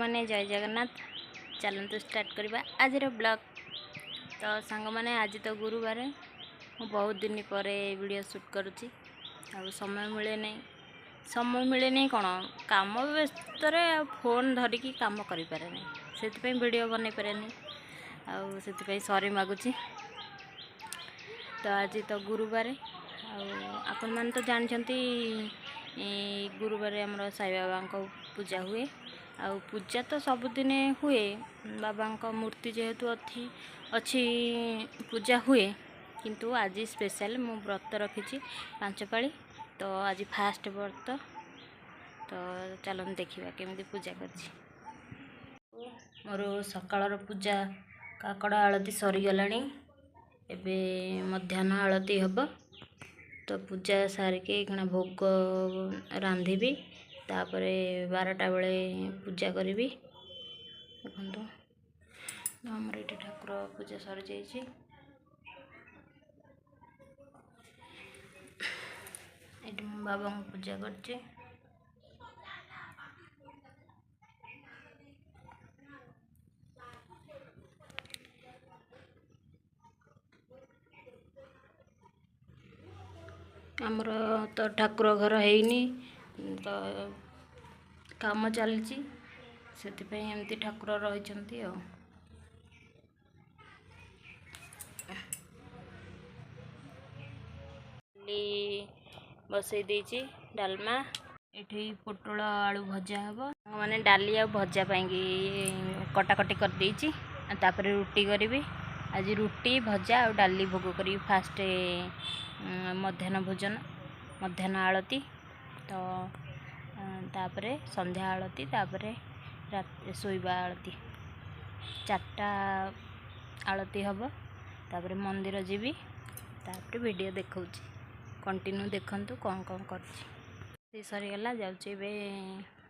ସାଙ୍ଗମାନେ, ଜୟ ଜଗନ୍ନାଥ। ଚାଲନ୍ତୁ ଷ୍ଟାର୍ଟ କରିବା ଆଜିର ବ୍ଲଗ୍। ତ ସାଙ୍ଗମାନେ, ଆଜି ତ ଗୁରୁବାର। ମୁଁ ବହୁତ ଦିନ ପରେ ଭିଡ଼ିଓ ସୁଟ୍ କରୁଛି ଆଉ ସମୟ ମିଳେ ନାହିଁ। ସମୟ ମିଳେନି କ'ଣ, କାମ ବ୍ୟସ୍ତରେ ଆଉ ଫୋନ୍ ଧରିକି କାମ କରିପାରେନି, ସେଥିପାଇଁ ଭିଡ଼ିଓ ବନେଇ ପାରେନି ଆଉ ସେଥିପାଇଁ ସରି ମାଗୁଛି। ତ ଆଜି ତ ଗୁରୁବାର ଆଉ ଆପଣମାନେ ତ ଜାଣିଛନ୍ତି, ଗୁରୁବାର ଆମର ସାଇବାବାଙ୍କ ପୂଜା ହୁଏ। ଆଉ ପୂଜା ତ ସବୁଦିନେ ହୁଏ, ବାବାଙ୍କ ମୂର୍ତ୍ତି ଯେହେତୁ ଅଛି ପୂଜା ହୁଏ, କିନ୍ତୁ ଆଜି ସ୍ପେଶାଲ ମୁଁ ବ୍ରତ ରଖିଛି 5 ପାଳି। ତ ଆଜି ଫାଷ୍ଟ ବ୍ରତ। ତ ଚାଲନ୍ତୁ ଦେଖିବା କେମିତି ପୂଜା କରିଛି। ମୋର ସକାଳର ପୂଜା କାକଡ଼ ଆଳତି ସରିଗଲାଣି, ଏବେ ମଧ୍ୟାହ୍ନ ଆଳତି ହେବ। ତ ପୂଜା ସାରିକି ଏଇକ୍ଷିଣା ଭୋଗ ରାନ୍ଧିବି, ତାପରେ 12ଟା ବେଳେ ପୂଜା କରିବି। ଦେଖନ୍ତୁ, ଆମର ଏଇଠି ଠାକୁର ପୂଜା ସରିଯାଇଛି। ଏଇଠି ମୁଁ ବାବାଙ୍କୁ ପୂଜା କରୁଛି। ଆମର ତ ଠାକୁର ଘର ହେଇନି, ତ କାମ ଚାଲିଛି, ସେଥିପାଇଁ ଏମିତି ଠାକୁର ରହିଛନ୍ତି। ଆଉ ଡାଲି ବସେଇ ଦେଇଛି, ଡାଲମା, ଏଠି ପୋଟଳ ଆଳୁ ଭଜା ହେବ। ମାନେ ଡାଲି ଆଉ ଭଜା ପାଇଁକି କଟାକଟି କରିଦେଇଛି, ଆଉ ତାପରେ ରୁଟି କରିବି। ଆଜି ରୁଟି ଭଜା ଆଉ ଡାଲି ଭୋଗ କରିବି ଫାଷ୍ଟ ମଧ୍ୟାହ୍ନ ଭୋଜନ, ମଧ୍ୟାହ୍ନ ଆଳତି। ତ ତାପରେ ସନ୍ଧ୍ୟା ଆଳତି, ତାପରେ ଶୋଇବା ଆଳତି, 4ଟା ଆଳତି ହେବ। ତାପରେ ମନ୍ଦିର ଯିବି, ତାପରେ ଭିଡ଼ିଓ ଦେଖାଉଛି, କଣ୍ଟିନ୍ୟୁ ଦେଖନ୍ତୁ କ'ଣ କ'ଣ କରୁଛି। ସରିଗଲା, ଯାଉଛି ଏବେ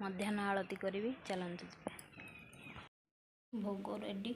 ମଧ୍ୟାହ୍ନ ଆଳତି କରିବି। ଚାଲନ୍ତୁ ଯିବା। ଭୋଗ ରେଡ଼ି।